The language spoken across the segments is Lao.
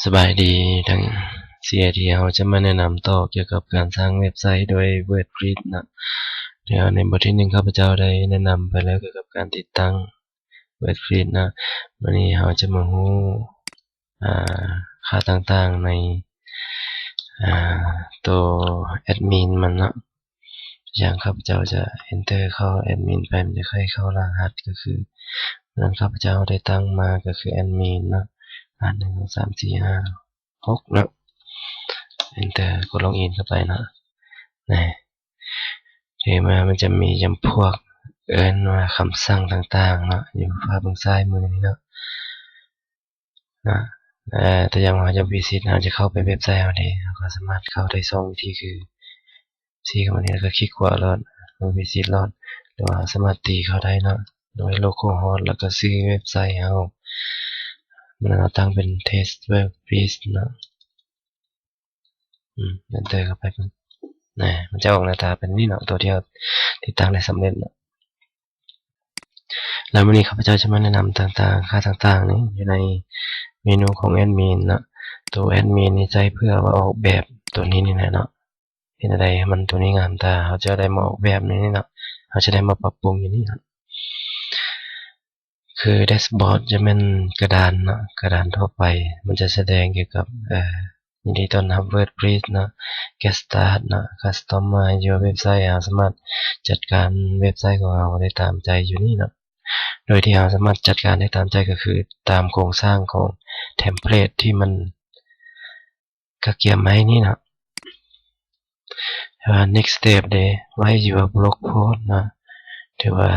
ສະບາຍດີທັງສີ່ ເຮົາຈະມາແນະນຳຕໍ່ກ່ຽວກັບການສ້າງເວັບໄຊໂດຍ WordPress ນະ. ແລ້ວໃນບົດທີໜຶ່ງ ຂ້າພະເຈົ້າໄດ້ແນະນຳໄປແລ້ວກ່ຽວກັບການຕິດຕັ້ງ WordPress ນະ. ມື້ນີ້ເຮົາຈະມາຮູ້ ອ່າ ຄ່າຕ່າງໆໃນ ອ່າ ໂຕແອັດມິນມັນເນາະ. ຢ່າງຂ້າພະເຈົ້າຈະ enter ເຂົ້າແອັດມິນໄປ ມັນຈະໃຫ້ເຂົ້າລະຫັດ ກໍຄື ນັ້ນຂ້າພະເຈົ້າໄດ້ຕັ້ງມາກໍຄືແອັດມິນເນາະ ລະຫັດ ໜຶ່ງ ສອງ ສາມ ສີ່ ຫ້າ ຫົກ ເນາະ. enter ກົດ login ເຂົ້າໄປເນາະ. ນີ້ ເດ ມາ ມັນຈະມີຈຳພວກເອີ້ນວ່າຄຳສັ່ງຕ່າງໆເນາະ ຢູ່ພາບເບື້ອງຊ້າຍມືນີ້ເນາະ. ນະ ເອີ ຕົວຢ່າງວ່າເຮົາຈະ visit ເຮົາຈະເຂົ້າໄປເວັບໄຊເຮົາເດ ເຮົາກໍສາມາດເຂົ້າໄດ້ສອງວິທີ ຄື ຊີ້ເຂົ້າມານີ້ ແລ້ວກໍຄລິກຂວາໂລດ visit ໂລດ ຫຼືວ່າເຮົາສາມາດຕີເຂົ້າໄດ້ເນາະ ໂດຍ localhost ແລ້ວກໍຊື່ເວັບໄຊເຮົາ ມື້ນັ້ນເຮົາຕັ້ງເປັນ test WordPress ເນາະ. ອືມ enter ເຂົ້າໄປ ນະ ມັນຈະອອກໜ້າຕາເປັນນີ້ເນາະ ໂຕທີ່ເຮົາຕິດຕັ້ງໄດ້ສຳເລັດເນາະ. ແລ້ວມື້ນີ້ຂ້າພະເຈົ້າຈະມາແນະນຳຕ່າງໆ ຄ່າຕ່າງໆນີ້ຢູ່ໃນເມນູຂອງແອັດມິນເນາະ. ໂຕແອັດມິນນີ້ໃຊ້ເພື່ອວ່າອອກແບບໂຕນີ້ນີ້ແຫຼະເນາະ ເຮັດແນວໃດໃຫ້ມັນໂຕນີ້ງາມຕາ ເຮົາຈະໄດ້ມາອອກແບບໃນນີ້ເນາະ ເຮົາຈະໄດ້ມາປັບປຸງຢູ່ນີ້ເນາະ. ຄືແດັຊບອດຈະແມ່ນກະດານເນາະ ກະດານທົ່ວໄປ ມັນຈະສະແດງກ່ຽວກັບ ເອີ ຍິນດີຕ້ອນຮັບ WordPress ເນາະ Get Start ເນາະ Customize Your Website ເຮົາສາມາດຈັດການເວັບໄຊຂອງເຮົາໄດ້ຕາມໃຈຢູ່ນີ້ເນາະ ໂດຍທີ່ເຮົາສາມາດຈັດການໄດ້ຕາມໃຈ ກໍຄືຕາມໂຄງສ້າງຂອງ template ທີ່ມັນກະກຽມມາໃຫ້ນີ້ເນາະ. ແຕ່ວ່າ next step ເດ Write Your Blog Post ເນາະ ຖືວ່າ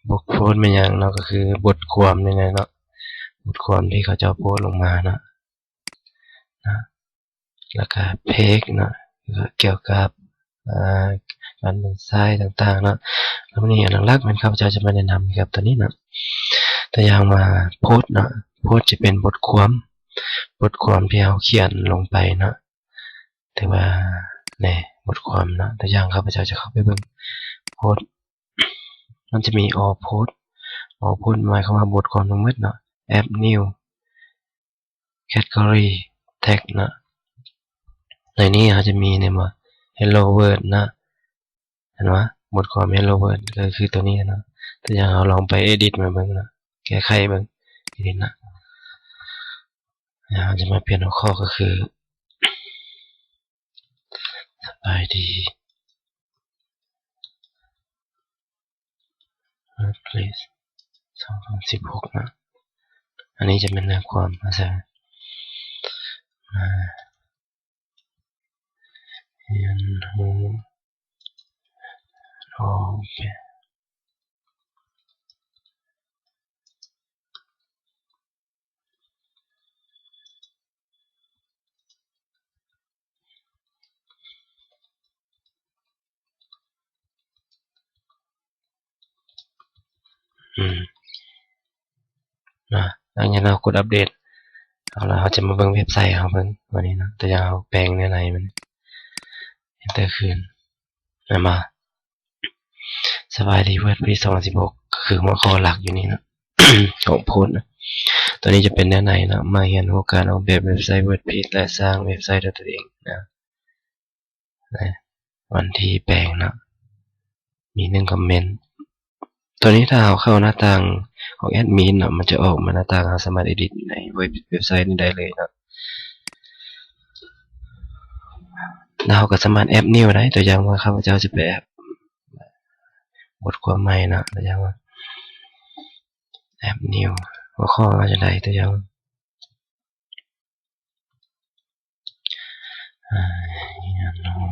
Blog Post ແມ່ນຫຍັງເນາະ ກໍຄືບົດຄວາມນີ້ແຫຼະເນາະ ບົດຄວາມທີ່ເຂົາເຈົ້າໂພສລົງມາເນາະ ນະ ແລ້ວກະ Page ເນາະ ກໍກ່ຽວກັບ ອ່າ ການເບິ່ງຊາຍຕ່າງໆເນາະ. ແລ້ວມື້ນີ້ຫຼັກໆແມ່ນຂ້າພະເຈົ້າຈະມາແນະນຳກ່ຽວກັບໂຕນີ້ເນາະ ຕົວຢ່າງວ່າ Post ເນາະ Post ຈະເປັນບົດຄວາມ ບົດຄວາມທີ່ເຮົາຂຽນລົງໄປເນາະ ຖືວ່າ ແນ່ ບົດຄວາມເນາະ ຕົວຢ່າງຂ້າພະເຈົ້າຈະເຂົ້າໄປເບິ່ງ Post ມັນຈະມີ All Post All Post ໝາຍຄວາມວ່າບົດຄວາມທັງໝົດເນາະ Add New Category Tag ເນາະ ໃນນີ້ເຮົາຈະມີ ແມ່ນບໍ່ Hello World ເນາະ ເຫັນບໍ່ ບົດຄວາມ Hello World ກໍຄືໂຕນີ້ເນາະ. ຕົວຢ່າງເຮົາລອງໄປ edit ມາເບິ່ງເນາະ ແກ້ໄຂເບິ່ງ edit ເນາະ. ແລ້ວເຮົາຈະມາປ່ຽນຫົວຂໍ້ກໍຄື ສະບາຍດີ WordPress ສອງພັນສິບຫົກ ເນາະ. ອັນນີ້ຈະແມ່ນເນື້ອຄວາມ ພາສາ ມາຮຽນຮູ້ ອອກແບບ ອືມ ນະ ຫຼັງຈາກນັ້ນເຮົາກົດອັບເດດ ເອົາລະ ເຮົາຈະມາເບິ່ງເວັບໄຊເຮົາເບິ່ງ ບາດນີ້ເນາະ ຕົວຢ່າງເຮົາແປງເນື້ອໃນມັນ enter ຄືນ ແມ່ນບໍ່? ສະບາຍດີ WordPress ສອງພັນສິບຫົກ ກໍຄືຫົວຂໍ້ຫຼັກຢູ່ນີ້ເນາະ ຂອງໂພສເນາະ. ຕົວນີ້ຈະເປັນເນື້ອໃນເນາະ ມາຮຽນຮູ້ການອອກແບບເວັບໄຊ WordPress ແລະ ສ້າງເວັບໄຊດ້ວຍຕົວເອງນະ ນະ ວັນທີແປງເນາະ ມີໜຶ່ງຄອມເມັນ. ຕົວນີ້ຖ້າເຮົາເຂົ້າໜ້າຕ່າງຂອງແອັດມິນເນາະ ມັນຈະອອກມາໜ້າຕ່າງ ເຮົາສາມາດ edit ໃນເວັບ ເວັບໄຊນີ້ໄດ້ເລີຍເນາະ. ແລ້ວເຮົາກໍສາມາດ add new ໄດ້ ຕົວຢ່າງວ່າຂ້າພະເຈົ້າຈະໄປ add ບົດຄວາມໃໝ່ເນາະ ຕົວຢ່າງວ່າ add new ຫົວຂໍ້ເຮົາຈະໄດ້ ຕົວຢ່າງ ອາ ຮຽນຮູ້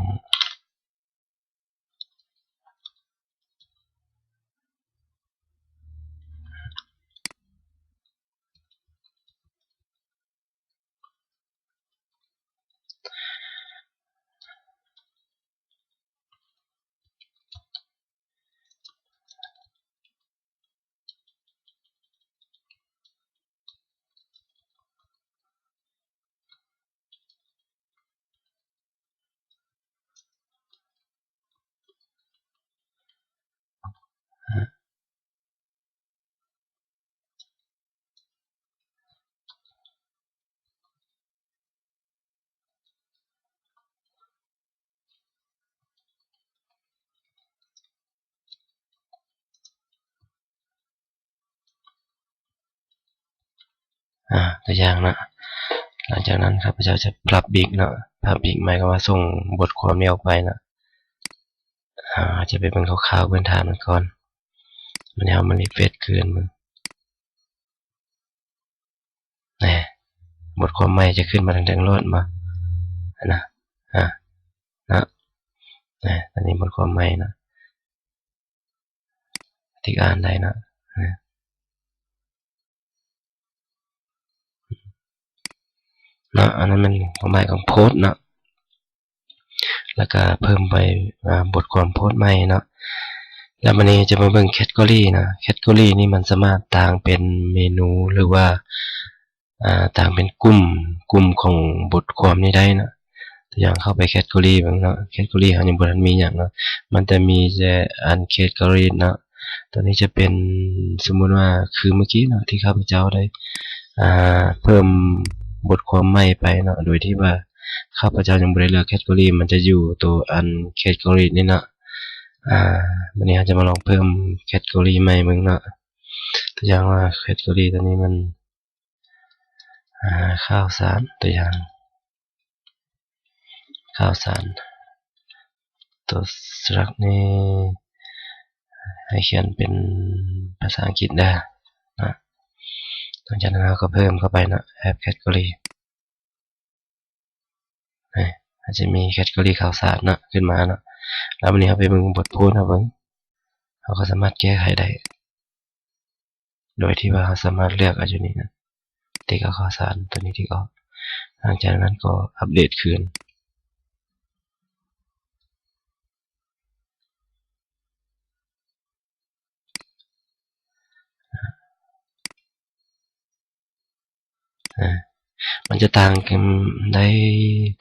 ອາ ຕົວຢ່າງເນາະ. ຫຼັງຈາກນັ້ນຂ້າພະເຈົ້າຈະ publish ເນາະ, publish ໝາຍຄວາມວ່າສົ່ງບົດຄວາມນີ້ອອກໄປເນາະ. ອາ ຈະໄປເບິ່ງຄ່າວໆພື້ນຖານມັນກ່ອນ. ບາດນີ້ເຮົາມາ refresh ຄືນເບິ່ງ. ແນ່ ບົດຄວາມໃໝ່ຈະຂຶ້ນມາທາງເທິງໂລດບໍ່ ຫັ້ນນະ. ອາ ເນາະ ແນ່ ອັນນີ້ບົດຄວາມໃໝ່ເນາະ, ຕິກອ່ານໄດ້ເນາະ. ເນາະ ອັນນັ້ນແມ່ນຄວາມໝາຍຂອງໂພສເນາະ. ແລ້ວກະເພີ່ມໄປ ອາ ບົດຄວາມໂພສໃໝ່ເນາະ. ແລ້ວບາດນີ້ຈະມາເບິ່ງ category ເນາະ. category ນີ້ມັນສາມາດຕ່າງເປັນເມນູ ຫຼືວ່າ ອາ ຕ່າງເປັນກຸ່ມ, ກຸ່ມຂອງບົດຄວາມນີ້ໄດ້ເນາະ. ຕົວຢ່າງເຂົ້າໄປ category ເບິ່ງເນາະ, category ເຮົາຍັງບໍ່ທັນມີຫຍັງເນາະ, ມັນແຕ່ມີແຕ່ uncategorized ເນາະ. ຕົວນີ້ຈະເປັນ ສົມມຸດວ່າຄືເມື່ອກີ້ເນາະ ທີ່ຂ້າພະເຈົ້າໄດ້ ອາ ເພີ່ມບົດຄວາມໃໝ່ໄປເນາະ ໂດຍທີ່ວ່າຂ້າພະເຈົ້າຍັງບໍ່ໄດ້ເລືອກ category ມັນຈະຢູ່ໂຕ uncategorized ນີ້ເນາະ. ອາ ບາດນີ້ເຮົາຈະມາລອງເພີ່ມ category ໃໝ່ເບິ່ງເນາະ. ຕົວຢ່າງວ່າ category ຕົວນີ້ມັນ ອາ ຂ່າວສານ ຕົວຢ່າງ ຂ່າວສານ. ຕົວ struct ນີ້ໃຫ້ຂຽນເປັນພາສາອັງກິດເດີເນາະ. ຫຼັງຈາກນັ້ນເຮົາກໍເພີ່ມເຂົ້າໄປເນາະ add category. ເອີ ອາດຈະມີ category ຂ່າວສານເນາະ ຂຶ້ນມາເນາະ. ແລ້ວບາດນີ້ເຮົາໄປເບິ່ງບົດໂພສເຮົາເບິ່ງ, ເຮົາກໍສາມາດແກ້ໄຂໄດ້ ໂດຍທີ່ວ່າເຮົາສາມາດເລືອກເອົາຢູ່ນີ້ນະ, ຕິກເອົາຂ່າວສານຕົວນີ້ຕິກອອກ. ຫຼັງຈາກນັ້ນກໍອັບເດດຄືນ. ອາ ມັນຈະຕ່າງກັນໄດ້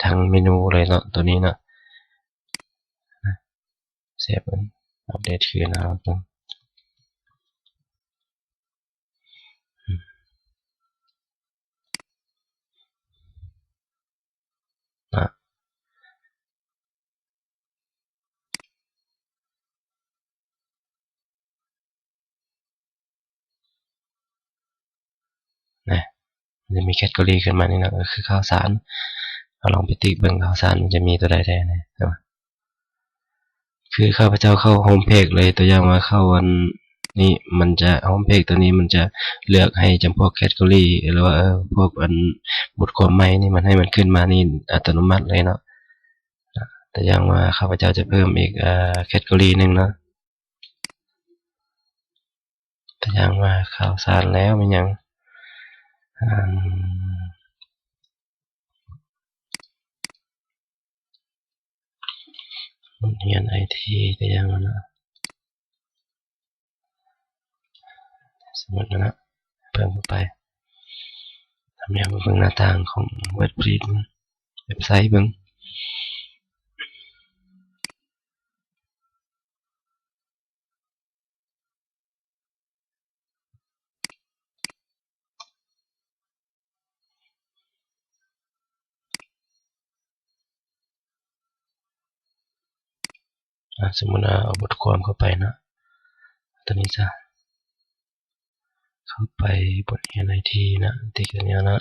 ທັງເມນູເລີຍເນາະ ຕົວນີ້ເນາະ. ເຊບ ອັບເດດຄືນເອົາຕົວ ອາ ນະ ມັນຈະມີ category ຂຶ້ນມານີ້ເນາະ ກໍຄືຂ່າວສານ. ເຮົາລອງໄປຕິກເບິ່ງຂ່າວສານມັນຈະມີຕົວໃດແດ່ແນ່ເນາະ. ຄືຂ້າພະເຈົ້າເຂົ້າ home page ເລີຍ, ຕົວຢ່າງວ່າເຂົ້າອັນນີ້ ມັນຈະ home page ຕົວນີ້ມັນຈະເລືອກໃຫ້ຈຳພວກ category ຫຼືວ່າ ເອີ ພວກອັນບົດຄວາມໃໝ່ນີ້ ມັນໃຫ້ມັນຂຶ້ນມານີ້ອັດຕະໂນມັດເລີຍເນາະ. ຕົວຢ່າງວ່າຂ້າພະເຈົ້າຈະເພີ່ມອີກ ເອີ category ໜຶ່ງເນາະ. ຕົວຢ່າງວ່າຂ່າວສານແລ້ວແມ່ນຫຍັງ ອາ ບົດຮຽນໄອທີ ຕົວຢ່າງວ່າເນາະ ສົມມຸດວ່າເນາະ ເພີ່ມເຂົ້າໄປ. ທຳແນວເບິ່ງໜ້າຕ່າງຂອງເວັບພຣີດ ເວັບໄຊເບິ່ງ. ອາ ສົມມຸດວ່າເອົາບົດຄວາມເຂົ້າໄປເນາະ ຕົວນີ້ຊະ ເຂົ້າໄປບົດຮຽນໄອທີເນາະ ຕິກອັນນີ້ເນາະ.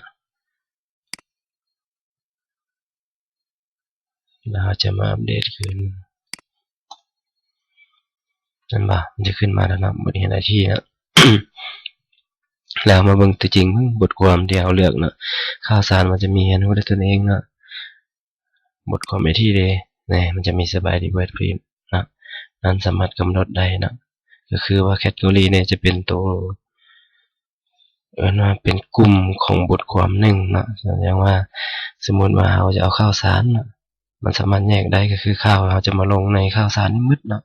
ແລ້ວເຮົາຈະມາອັບເດດຄືນ ເຫັນບໍ່ ມັນຈະຂຶ້ນມາແລ້ວເນາະ ບົດຮຽນໄອທີເນາະ. ແລ້ວເຮົາມາເບິ່ງຕົວຈິງ ເບິ່ງບົດຄວາມທີ່ເຮົາເລືອກເນາະ. ຂ່າວສານມັນຈະມີຮຽນຮູ້ດ້ວຍຕົນເອງເນາະ, ບົດຄວາມໄອທີເດ ນີ້ ມັນຈະມີສະບາຍດີເວີດພຣີດເນາະ, ນັ້ນສາມາດກຳນົດໄດ້ເນາະ. ກໍຄືວ່າແຄດໂກຣີນີ້ຈະເປັນໂຕ ເອີ້ນວ່າເປັນກຸ່ມຂອງບົດຄວາມໜຶ່ງເນາະ. ຢ່າງວ່າ ສົມມຸດວ່າເຮົາຈະເອົາຂ່າວສານເນາະ, ມັນສາມາດແຍກໄດ້ ກໍຄືຂ່າວເຮົາຈະມາລົງໃນຂ່າວສານນີ້ໝົດເນາະ.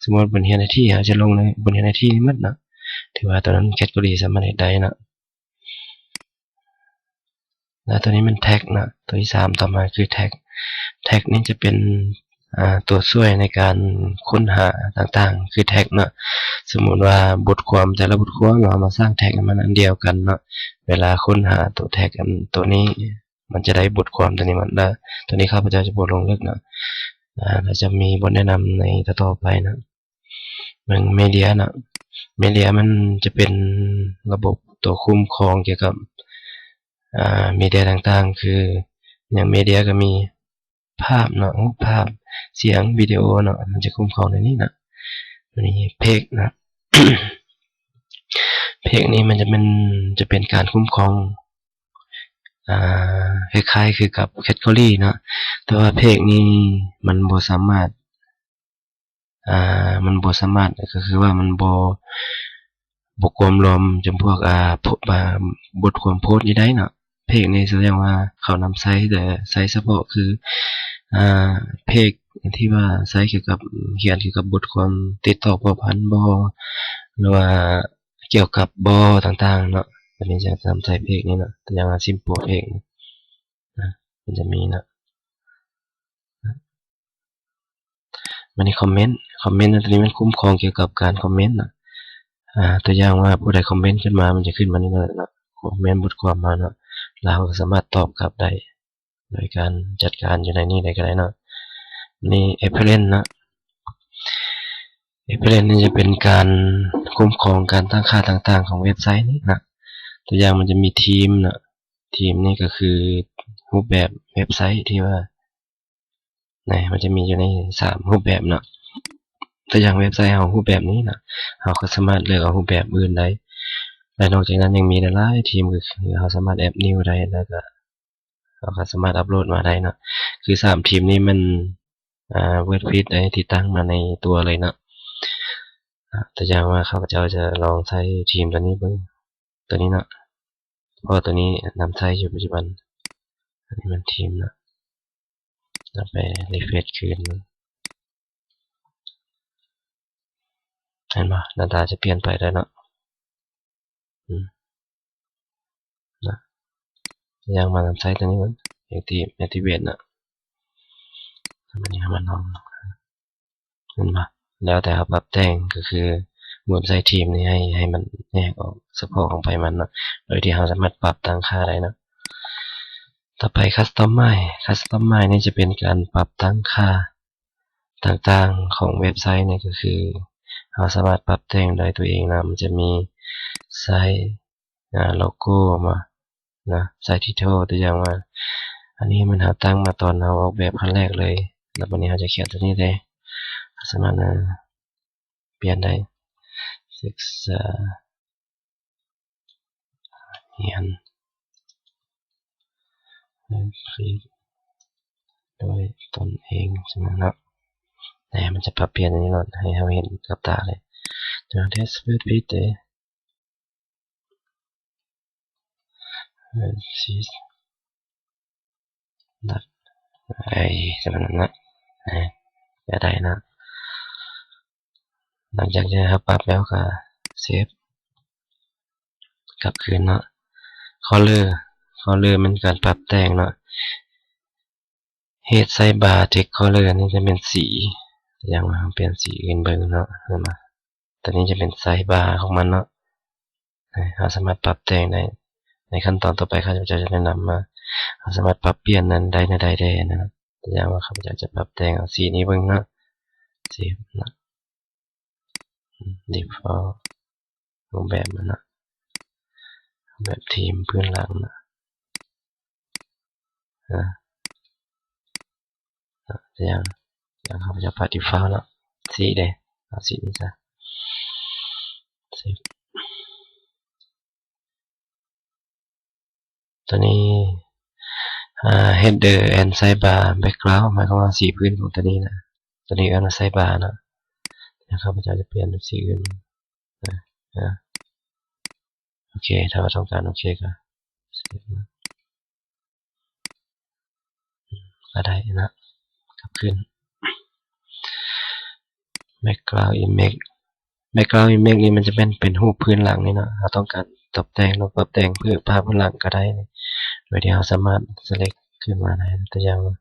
ສົມມຸດບົດຮຽນໄອທີ ເຮົາຈະລົງໃນບົດຮຽນໄອທີນີ້ໝົດເນາະ. ຖືວ່າຕົວນັ້ນແຄດໂກຣີສາມາດເຮັດໄດ້ເນາະ. ແລ້ວຕົວນີ້ແມ່ນແທັກເນາະ, ຕົວທີສາມຕໍ່ມາຄືແທັກ. ແທັກນີ້ຈະເປັນ ອ່າ ຕົວຊ່ວຍໃນການຄົ້ນຫາຕ່າງໆ ຄືແທັກເນາະ. ສົມມຸດວ່າບົດຄວາມແຕ່ລະບົດຄວາມ ເຮົາມາສ້າງແທັກໃຫ້ມັນອັນດຽວກັນເນາະ, ເວລາຄົ້ນຫາຕົວແທັກອັນ ຕົວນີ້ ມັນຈະໄດ້ບົດຄວາມຕົວນີ້ມາ. ແລ້ວຕົວນີ້ຂ້າພະເຈົ້າຈະບໍ່ລົງເລິກເນາະ. ອ່າ ແລ້ວຈະມີບົດແນະນຳໃນຕໍ່ໆໄປເນາະ. ເບິ່ງເມເດຍເນາະ, ເມເດຍມັນຈະເປັນລະບົບຕົວຄຸ້ມຄອງກ່ຽວກັບ ອາ ເມເດຍຕ່າງໆ ຄືຫຍັງ ເມເດຍກໍມີພາບເນາະ ຮູບພາບ ສຽງ ວິດີໂອເນາະ ມັນຈະຄຸ້ມຄອງໃນນີ້ເນາະ. ຕົວນີ້ເພກເນາະ ເພກນີ້ມັນຈະເປັນ ຈະເປັນການຄຸ້ມຄອງ ອ່າ ຄ້າຍໆຄືກັບແຄດໂກຣີເນາະ ແຕ່ວ່າເພກນີ້ມັນບໍ່ສາມາດ ອ່າ ມັນບໍ່ສາມາດ ກໍຄືວ່າມັນບໍ່ ບໍ່ກວມລວມຈຳພວກ ອ່າ ໂພ ອ່າ ບົດຄວາມໂພສນີ້ໄດ້ເນາະ. ເພກນີ້ສະແດງວ່າເຂົານຳໃຊ້ ແຕ່ໃຊ້ສະເພາະຄື ອ່າ ເພກທີ່ວ່າໃຊ້ກ່ຽວກັບ ຂຽນກ່ຽວກັບບົດຄວາມຕິດຕໍ່ພົວພັນບໍ ຫຼືວ່າ ກ່ຽວກັບບໍຕ່າງໆເນາະ. ອັນນີ້ຈະນຳໃຊ້ເພກນີ້ເນາະ ຕົວຢ່າງວ່າ simple ເພກນີ້ນະ ມັນຈະມີເນາະ. ບັດນີ້ຄອມເມັນ ຄອມເມັນຕົວນີ້ມັນຄຸ້ມຄອງກ່ຽວກັບການຄອມເມັນເນາະ. ອາ ຕົວຢ່າງວ່າຜູ້ໃດຄອມເມັນຂຶ້ນມາ ມັນຈະຂຶ້ນມານີ້ເນາະ ຄອມເມັນບົດຄວາມມາເນາະ ແລ້ວເຮົາກໍສາມາດຕອບກັບໄດ້ ໂດຍການຈັດການຢູ່ໃນນີ້ໄດ້ກໍໄດ້ເນາະ. ນີ້ appearance ເນາະ appearance ນີ້ຈະເປັນການຄຸ້ມຄອງການຕັ້ງຄ່າຕ່າງໆຂອງເວັບໄຊນີ້ນະ. ຕົວຢ່າງມັນຈະມີທີມເນາະ ທີມນີ້ກໍຄືຮູບແບບເວັບໄຊທີ່ວ່າ ນະ ມັນຈະມີຢູ່ໃນສາມຮູບແບບເນາະ. ຕົວຢ່າງເວັບໄຊເຮົາຮູບແບບນີ້ນະ ເຮົາກໍສາມາດເລືອກເອົາຮູບແບບອື່ນໄດ້ ແລະ ນອກຈາກນັ້ນຍັງມີຫຼາຍໆທີມ ກໍຄືເຮົາສາມາດແອັດນິວໄດ້ ແລ້ວກໍ ເຮົາກໍສາມາດອັບໂຫຼດມາໄດ້ເນາະ. ຄືສາມທີມນີ້ມັນ ອ່າ WordPress ໄດ້ຕິດຕັ້ງມາໃນຕົວເລີຍເນາະ. ອາ ຕົວຢ່າງວ່າຂ້າພະເຈົ້າຈະລອງໃຊ້ທີມຕົວນີ້ເບິ່ງ ຕົວນີ້ເນາະ ເພາະວ່າຕົວນີ້ນຳໃຊ້ຢູ່ປັດຈຸບັນ. ອັນນີ້ມັນທີມເນາະ ເຮົາໄປ refresh ຄືນເບິ່ງ ເຫັນບໍ່ ໜ້າຕາຈະປ່ຽນໄປແລ້ວເນາະ. ອືມ ນະ ຢ່າງມານຳໃຊ້ຕົວນີ້ເບິ່ງ active activate ນະ. ບັດນີ້ເຮົາມາລອງ ເຫັນບໍ່ ແລ້ວແຕ່ເຮົາປັບແຕ່ງ ກໍຄືເວັບໄຊທີມນີ້ໃຫ້ ໃຫ້ມັນແຍກອອກສະເພາະຂອງໃຜມັນເນາະ ໂດຍທີ່ເຮົາສາມາດປັບຕັ້ງຄ່າໄດ້ເນາະ. ຕໍ່ໄປ customize customize ນີ້ຈະເປັນການປັບຕັ້ງຄ່າ ຕ່າງໆຂອງເວັບໄຊນີ້ ກໍຄືເຮົາສາມາດປັບແຕ່ງໄດ້ຕົວເອງນຳ. ຈະມີໄຊ ອາ ໂລໂກ້ມານະ ໄຊ title ຕົວຢ່າງວ່າ ອັນນີ້ແມ່ນເຮົາຕັ້ງມາຕອນເຮົາອອກແບບຄັ້ງແລກເລີຍ ແລ້ວບັດນີ້ເຮົາຈະຂຽນຕົວນີ້ເດ້ ເຮົາສາມາດ ອາ ປ່ຽນໄດ້ ສຶກສາ ຮຽນ ເລີຍ ຄລິກ ດ້ວຍຕົນເອງ ຈັ່ງນັ້ນເນາະ. ແຕ່ມັນຈະປັບປ່ຽນອັນນີ້ໂລດ ໃຫ້ເຮົາເຫັນກັບຕາເລີຍ. ຈາກ test first page ເດ້ ເອີ ຊິດ ດັດ ໄອ ຈຳນັ້ນນະ ເອີ ຈະໄດ້ນະ. ຫຼັງຈາກທີ່ເຮົາປັບແລ້ວກໍເຊບ ກັບຄືນເນາະ. ຄອລເລີ ຄອລເລີແມ່ນການປັບແຕ່ງເນາະ. ເຮັດໄຊບາ text color ນີ້ຈະເປັນສີ ຢ່າງວ່າເຮົາປ່ຽນສີອື່ນເບິ່ງເນາະ ເຫັນບໍ່? ຕົວນີ້ຈະເປັນໄຊບາຂອງມັນເນາະ. ເຮົາສາມາດປັບແຕ່ງໄດ້. ໃນຂັ້ນຕອນຕໍ່ໄປ ຂ້າພະເຈົ້າຈະແນະນຳວ່າເຮົາສາມາດປັບປ່ຽນນັ້ນໄດ້ແນວໃດແດ່ນະ. ຕົວຢ່າງວ່າ ຂ້າພະເຈົ້າຈະປັບແຕ່ງເອົາສີນີ້ເບິ່ງເນາະ ເຊບເນາະ. default ຮູບແບບມັນເນາະ ແບບທີມພື້ນຫຼັງເນາະ. ອາ ຢ່າງ ຢ່າງເຮົາຈະປັບ default ເນາະ ສີເດ້ ເອົາສີນີ້ຊະ ເຊບ. ຕົວນີ້ ອ່າ header and sidebar background ໝາຍຄວາມວ່າສີພື້ນຂອງຕົວນີ້ນະ ຕົວນີ້ເອີ້ນວ່າ sidebar ເນາະ. ແລ້ວຂ້າພະເຈົ້າຈະປ່ຽນເປັນສີອື່ນ ອາ ໂອເຄ ຖ້າວ່າຕ້ອງການ ໂອເຄ ກໍເຊບເນາະ ກໍໄດ້ນະ ກັບຄືນ. background image background image ນີ້ມັນຈະແມ່ນເປັນຮູບພື້ນຫຼັງນີ້ເນາະ ເຮົາຕ້ອງການຕົບແຕ່ງ ລົງປັບແຕ່ງພື້ນ ພາບພື້ນຫຼັງກໍໄດ້ ໂດຍທີ່ເຮົາສາມາດ select ຂຶ້ນມາໄດ້. ຕົວຢ່າງວ່າ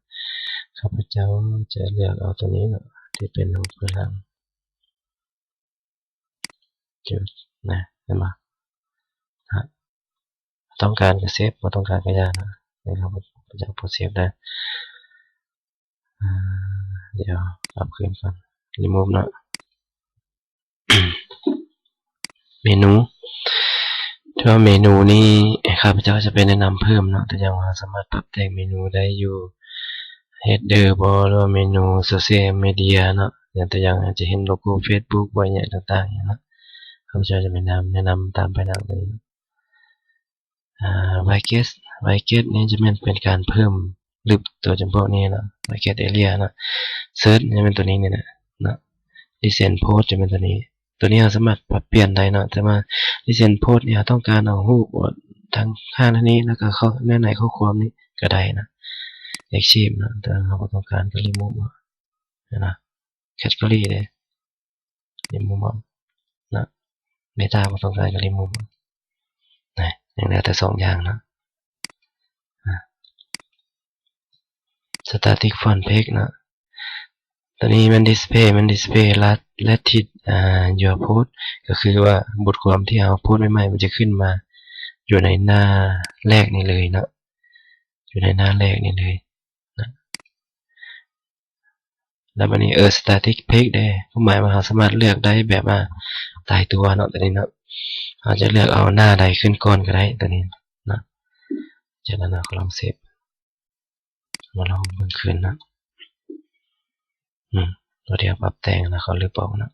ຂ້າພະເຈົ້າຈະເລືອກເອົາຕົວນີ້ເນາະ ທີ່ເປັນຮູບພື້ນຫຼັງ ຈຸດນະ ເຫັນບໍ່? ນະ ຕ້ອງການກໍເຊບ ບໍ່ຕ້ອງການກໍຢ່ານະ. ນີ້ເຮົາຈະບໍ່ເຊບເດີ. ອາ ດຽວປັບຄືນກ່ອນ remove ເນາະ. ເມນູ to ວ່າເມນູນີ້ຂ້າພະເຈົ້າຈະໄປແນະນຳເພີ່ມເນາະ, ຕົວຢ່າງວ່າເຮົາສາມາດປັບແຕ່ງເມນູໄດ້ຢູ່ header ບໍ ຫຼືວ່າເມນູ social media ເນາະ. ຕົວຢ່າງອາດຈະເຫັນໂລໂກ້ Facebook ບໍ ອີ່ຫຍັງຕ່າງໆເນາະ, ຂ້າພະເຈົ້າຈະໄປນຳ ແນະນຳຕາມພາຍຫຼັງເລີຍ. ອາ widget widget ນີ້ຈະແມ່ນເປັນການເພີ່ມລຶບຕົວຈຳພວກນີ້ເນາະ, widget area ເນາະ. search ຈະແມ່ນຕົວນີ້ນີ້ແຫຼະເນາະ, recent post ຈະແມ່ນຕົວນີ້. ຕົວນີ້ເຮົາສາມາດປັບປ່ຽນໄດ້ເນາະ, ແຕ່ວ່າ recent post ນີ້ເຮົາຕ້ອງການເອົາຮູບທາງຂ້າງນີ້ ແລ້ວກໍເຂົ້າໃນ ໃນຂໍ້ຄວາມນີ້ກໍໄດ້ນະ, archive ເນາະ. ແຕ່ວ່າເຮົາບໍ່ຕ້ອງການກໍ remove ເນາະ. category ເດ້ remove ເນາະ, meta ບໍ່ຕ້ອງການກໍ remove ນະ. ຍັງເຫຼືອແຕ່ສອງຢ່າງເນາະ. ອາ static front page ເນາະ, ຕົວນີ້ແມ່ນ display ແມ່ນ display lat- latest ອາ your post ກໍຄືວ່າບົດຄວາມທີ່ເຮົາໂພສໃໝ່ໆ ມັນຈະຂຶ້ນມາຢູ່ໃນໜ້າແລກນີ້ເລີຍເນາະ, ຢູ່ໃນໜ້າແລກນີ້ເລີຍ. ນະ ແລ້ວບາດນີ້ static page ເດ້ ຄວາມໝາຍວ່າເຮົາສາມາດເລືອກໄດ້ແບບວ່າຕາຍຕົວເນາະ, ຕົວນີ້ເນາະ. ເຮົາຈະເລືອກເອົາໜ້າໃດຂຶ້ນກ່ອນກໍໄດ້ ຕົວນີ້ເນາະ. ຈາກນັ້ນເຮົາກໍລອງເຊບ ມາລອງເບິ່ງຄືນເນາະ. ອືມ ຕົວທີ່ເຮົາປັບແຕ່ງນະ ເຂົາລຶບອອກເນາະ.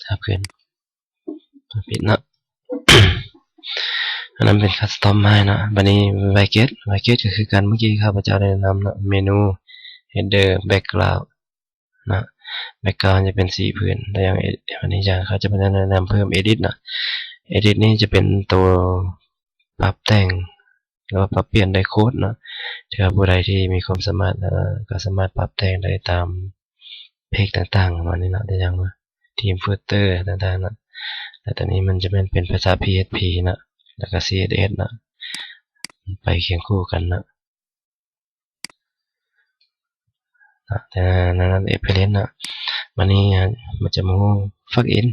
ຄັບຂຶ້ນ ຜິດເນາະ. ອັນນັ້ນເປັນ custom ໃຫ້ເນາະ. ບາດນີ້ widget widget ກໍຄືກັນ ເມື່ອກີ້ຂ້າພະເຈົ້າໄດ້ແນະນຳເນາະ, ເມນູ header background ເນາະ, background ຈະເປັນສີພື້ນ. ແລ້ວຢ່າງ ອັນນີ້ຢ່າງ ເຂົາຈະມາແນະນຳເພີ່ມ edit ເນາະ, edit ນີ້ຈະເປັນໂຕປັບແຕ່ງ ຫຼືວ່າປັບປ່ຽນໄດ້ໂຄດເນາະ. ຖ້າຜູ້ໃດທີ່ມີຄວາມສາມາດ ເອີ ກໍສາມາດປັບແຕ່ງໄດ້ຕາມ page ຕ່າງໆ ປະມານນີ້ເນາະ, ຕົວຢ່າງວ່າ theme footer ຕ່າງໆ ເນາະ. ແລ້ວຕົວນີ້ມັນຈະແມ່ນເປັນພາສາ PHP ເນາະ ແລ້ວກໍ CSS ເນາະ, ໄປຄຽງຄູ່ກັນເນາະ. ເນາະ ແຕ່ນັ້ນ appearance ເນາະ. ບາດນີ້ມັນຈະມາຮູ້ plugin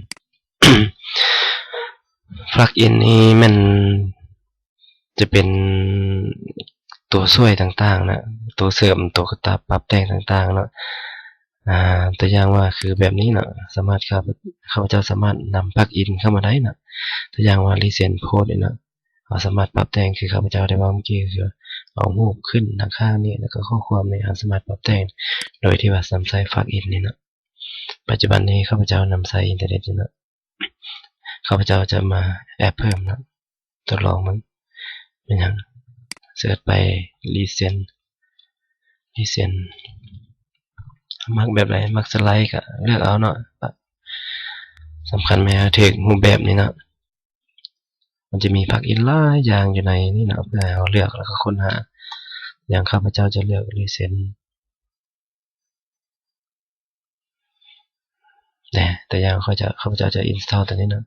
plugin ນີ້ແມ່ນຈະເປັນຕົວຊ່ວຍຕ່າງໆນະ, ຕົວເສີມ, ຕົວປັບແຕ່ງຕ່າງໆເນາະ. ອາ ຕົວຢ່າງວ່າຄືແບບນີ້ເນາະ, ສາມາດ ຂ້າພະເຈົ້າສາມາດນຳ plugin ເຂົ້າມາໄດ້ເນາະ. ຕົວຢ່າງວ່າ recent post ນີ້ເນາະ, ເຮົາສາມາດປັບແຕ່ງຄືຂ້າພະເຈົ້າໄດ້ເວົ້າເມື່ອກີ້, ຄືເອົາຮູບຂຶ້ນທາງຂ້າງນີ້ ແລ້ວກໍຂໍ້ຄວາມນີ້ ເຮົາສາມາດປັບແຕ່ງໂດຍທີ່ວ່ານຳໃຊ້ plugin ນີ້ເນາະ. ປັດຈຸບັນນີ້ຂ້າພະເຈົ້ານຳໃຊ້ internet ຢູ່ເນາະ. ຂ້າພະເຈົ້າຈະມາ add ເພີ່ມເນາະ, ທົດລອງເບິ່ງເປັນຫຍັງ. search ໄປ recent recent ມັກແບບໃດ, ມັກສະໄລກໍເລືອກເອົາເນາະ. ສຳຄັນແມ່ນໃຫ້ຖືກຮູບແບບນີ້ເນາະ. ມັນຈະມີ plugin ຫຼາຍຢ່າງຢູ່ໃນນີ້ເນາະ ເພື່ອໃຫ້ເຮົາເລືອກ ແລ້ວກໍຄົ້ນຫາ. ຢ່າງຂ້າພະເຈົ້າຈະເລືອກ recent ແນ່, ຕົວຢ່າງຂ້າພະເຈົ້າຈະ ຂ້າພະເຈົ້າຈະ install ຕົວນີ້ເນາະ.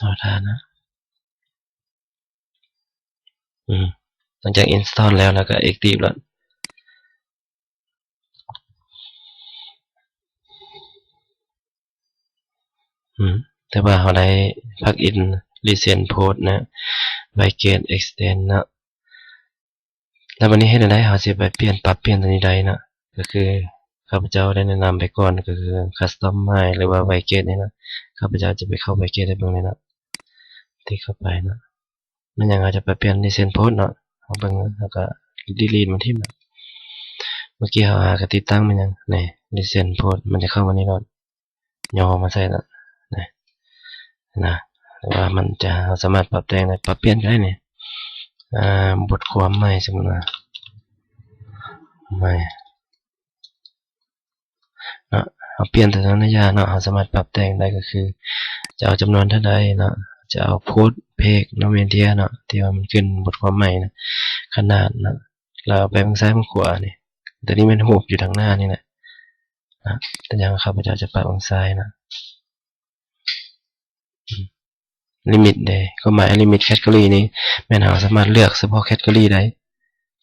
ລໍຖ້ານະ. ອືມ ຫຼັງຈາກ install ແລ້ວ ແລ້ວກໍ active ແລ້ວ. ອືມ ແຕ່ວ່າເຮົາໄດ້ plugin recent post ນະ, widget extend ເນາະ. ແລ້ວບັດນີ້ເຮັດແນວໃດເຮົາຊິໄປປ່ຽນ ປັບປ່ຽນຕົວນີ້ໄດ້ເນາະ? ກໍຄືຂ້າພະເຈົ້າໄດ້ແນະນຳໄປກ່ອນ ກໍຄື customize ຫຼືວ່າ widget ນີ້ເນາະ. ຂ້າພະເຈົ້າຈະໄປເຂົ້າ widget ໃຫ້ເບິ່ງເລີຍເນາະ. ຕິກເຂົ້າໄປເນາະ. ແມ່ນຫຍັງເຮົາຈະໄປປ່ຽນ recent post ເນາະ? ເຮົາເບິ່ງ ແລ້ວກໍ delete ມັນຖິ້ມເນາະ. ເມື່ອກີ້ເຮົາຫາກໍຕິດຕັ້ງແມ່ນຫຍັງ? ນີ້ recent post ມັນຈະເຂົ້າມານີ້ໂລດ. ຍໍມາໃສ່ນະ ນະ ຫຼືວ່າມັນຈະ ເຮົາສາມາດປັບແຕ່ງໄດ້ ປັບປ່ຽນກໍໄດ້ນີ້. ອາ ບົດຄວາມໃໝ່ ສົມມຸດວ່າ ໃໝ່ເນາະ, ເຮົາປ່ຽນແຕ່ສັນຍາເນາະ, ເຮົາສາມາດປັບແຕ່ງໄດ້ ກໍຄືຈະເອົາຈຳນວນເທົ່າໃດເນາະ, ຈະເອົາ post page ເນາະ, media ເນາະ ທີ່ວ່າມັນຂຶ້ນບົດຄວາມໃໝ່ນະ, ຂະໜາດເນາະ, ແລ້ວໄປເບິ່ງຊ້າຍເບິ່ງຂວານີ້. ຕົວນີ້ແມ່ນຮູບຢູ່ທາງໜ້ານີ້ແຫຼະ. ນະ ຕົວຢ່າງຂ້າພະເຈົ້າຈະປັບເບິ່ງຊ້າຍນະ. ອືມ limit ເດ້ ຄວາມໝາຍ limit category ນີ້ແມ່ນເຮົາສາມາດເລືອກສະເພາະ category ໄດ້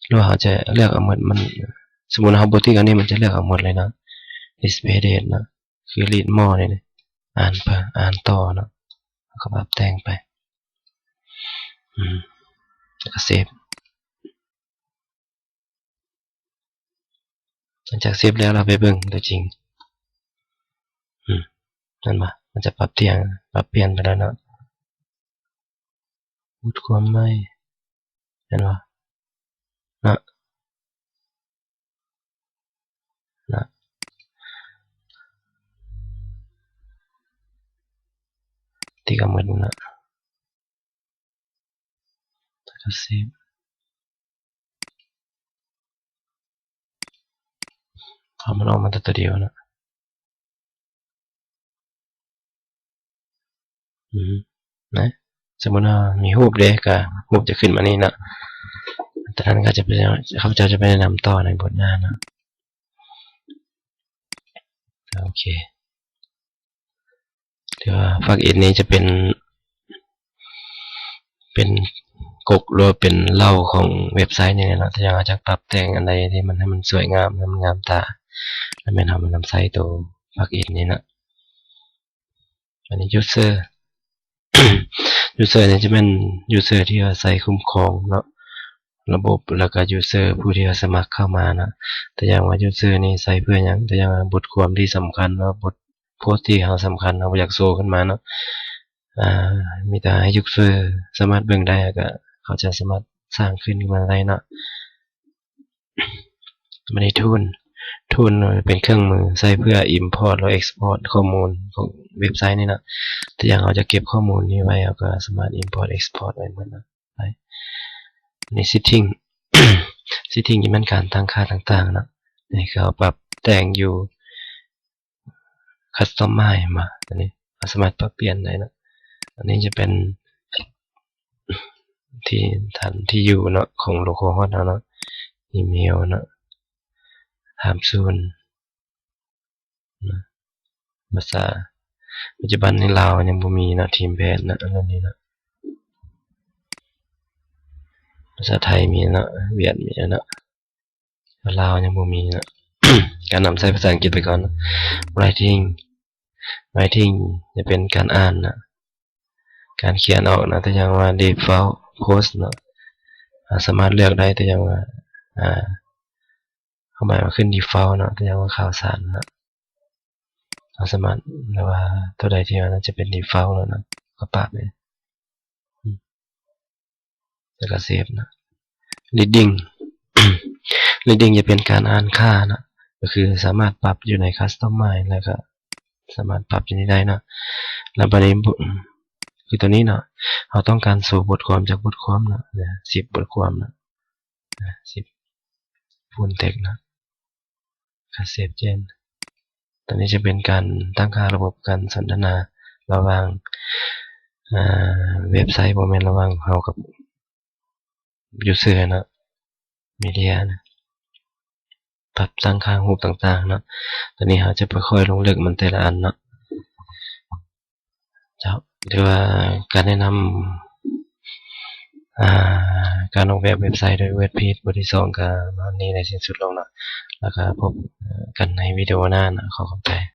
ຫຼືວ່າເຮົາຈະເລືອກເອົາໝົດ. ມັນ ສົມມຸດເຮົາບໍ່ຕິກອັນນີ້ ມັນຈະເລືອກເອົາໝົດເລີຍເນາະ. display date ເນາະ ຄື read more ນີ້ ອ່ານ ອ່ານຕໍ່ເນາະ. ເຮົາກໍປັບແຕ່ງໄປ ອືມ ແລ້ວກໍ save. ຫຼັງຈາກເຊບແລ້ວ ເຮົາໄປເບິ່ງຕົວຈິງ. ອືມ ເຫັນບໍ່? ມັນຈະປັບທ່ຽງ ປັບປ່ຽນໄປແລ້ວເນາະ. ບົດຄວາມໃໝ່ ເຫັນບໍ່? ເນາະ ເນາະ ຕິດກັບໝົດເນາະ. ແລ້ວກໍເຊບ ເພາະມັນອອກມາແຕ່ຕົວດຽວເນາະ. ອືມ ນະ ສົມມຸດວ່າມີຮູບເດ້ ກໍຮູບຈະຂຶ້ນມານີ້ເນາະ. ຕອນນັ້ນກໍຈະໄປ ຂ້າພະເຈົ້າຈະໄປແນະນຳຕໍ່ໃນບົດໜ້າເນາະ. ໂອເຄ ຖືວ່າ plugin ນີ້ຈະເປັນ ເປັນກົກ ຫຼືວ່າເປັນເຫຼົ່າຂອງເວັບໄຊນີ້ແຫຼະເນາະ. ຖ້າຢາກເຮົາຈະປັບແຕ່ງອັນໃດທີ່ມັນໃຫ້ມັນສວຍງາມ ໃຫ້ມັນງາມຕາ ລະແມ່ນເຮົາມານຳໃຊ້ໂຕ plugin ນີ້ເນາະ. ອັນນີ້ user user ນີ້ຈະແມ່ນ user ທີ່ວ່າໃຊ້ຄຸ້ມຄອງເນາະ ລະບົບ ແລ້ວກໍ user ຜູ້ທີ່ວ່າສະໝັກເຂົ້າມາເນາະ. ຕົວຢ່າງວ່າ user ນີ້ໃຊ້ເພື່ອຫຍັງ? ຕົວຢ່າງວ່າບົດຄວາມທີ່ສຳຄັນ ຫຼືວ່າບົດໂພສທີ່ເຮົາສຳຄັນ ເຮົາບໍ່ຢາກໂຊຂຶ້ນມາເນາະ. ອາ ມີແຕ່ໃຫ້ user ສາມາດເບິ່ງໄດ້ ແລ້ວກໍເຂົາຈະສາມາດສ້າງຂຶ້ນມາໄດ້ເນາະ. ບັດນີ້ tool tool ເປັນເຄື່ອງມືໃຊ້ເພື່ອ import ແລະ export ຂໍ້ມູນຂອງເວັບໄຊນີ້ເນາະ. ຕົວຢ່າງເຮົາຈະເກັບຂໍ້ມູນນີ້ໄວ້ ເຮົາກໍສາມາດ import export ໄດ້ໝົດເນາະ. ໄປ ໃນ setting setting ນີ້ແມ່ນການຕັ້ງຄ່າຕ່າງໆເນາະ. ນີ້ຄືເຮົາປັບແຕ່ງຢູ່ customize ມາ ອັນນີ້ເຮົາສາມາດປັບປ່ຽນໄດ້ເນາະ. ອັນນີ້ຈະເປັນທີ່ຖານທີ່ຢູ່ເນາະ ຂອງ localhost ເຮົາເນາະ, email ເນາະ, time zone ນະ, ພາສາ ປັດຈຸບັນນີ້ລາວຍັງບໍ່ມີເນາະ team pad ນະ ອັນນີ້ນະ. ພາສາໄທມີເນາະ, ຫວຽດມີເນາະ, ລາວຍັງບໍ່ມີເນາະ. ການນຳໃຊ້ພາສາອັງກິດໄປກ່ອນເນາະ. Writing writing ຈະເປັນການອ່ານນະ, ການຂຽນອອກນະ. ຕົວຢ່າງວ່າ default post ເນາະ, ເຮົາສາມາດເລືອກໄດ້. ຕົວຢ່າງວ່າ ອ່າ ເຮົາໝາຍວ່າຂຶ້ນ default ເນາະ, ຕົວຢ່າງວ່າຂ່າວສານເນາະ, ເຮົາສາມາດ ຫຼືວ່າຕົວໃດທີ່ວ່າຈະເປັນ default ແລ້ວເນາະ ກໍປະໄປ ແລ້ວກໍ save ເນາະ. Reading reading ຈະເປັນການອ່ານຄ່າເນາະ, ກໍຄືສາມາດປັບຢູ່ໃນ customize ແລ້ວກໍສາມາດປັບຢູ່ນີ້ໄດ້ເນາະ. ແລ້ວບັດນີ້ ຄືຕົວນີ້ເນາະ, ເຮົາຕ້ອງການໂຊບົດຄວາມຈັກບົດຄວາມເນາະ, ສິບບົດຄວາມເນາະ. ສິບ full text ນະ, ການ save change. ຕົວນີ້ຈະເປັນການຕັ້ງຄ່າລະບົບການສົນທະນາລະຫວ່າງ ເອີ ເວັບໄຊ, ບໍ່ແມ່ນລະຫວ່າງເຮົາກັບ user ນະ, media ນະ, ປັບຕັ້ງຄ່າຮູບຕ່າງໆເນາະ. ຕົວນີ້ເຮົາຈະໄປຄ່ອຍລົງເລິກມັນແຕ່ລະອັນເນາະ. ເຈົ້າ ຖືວ່າການແນະນຳ ອ່າ ການອອກແບບເວັບໄຊໂດຍ WordPress ບົດທີສອງ ກໍມາຮອດນີ້ໄດ້ສິ້ນສຸດລົງເນາະ. ແລ້ວກໍພົບກັນໃນວິດີໂອໜ້າເນາະ. ຂໍຂອບໃຈ.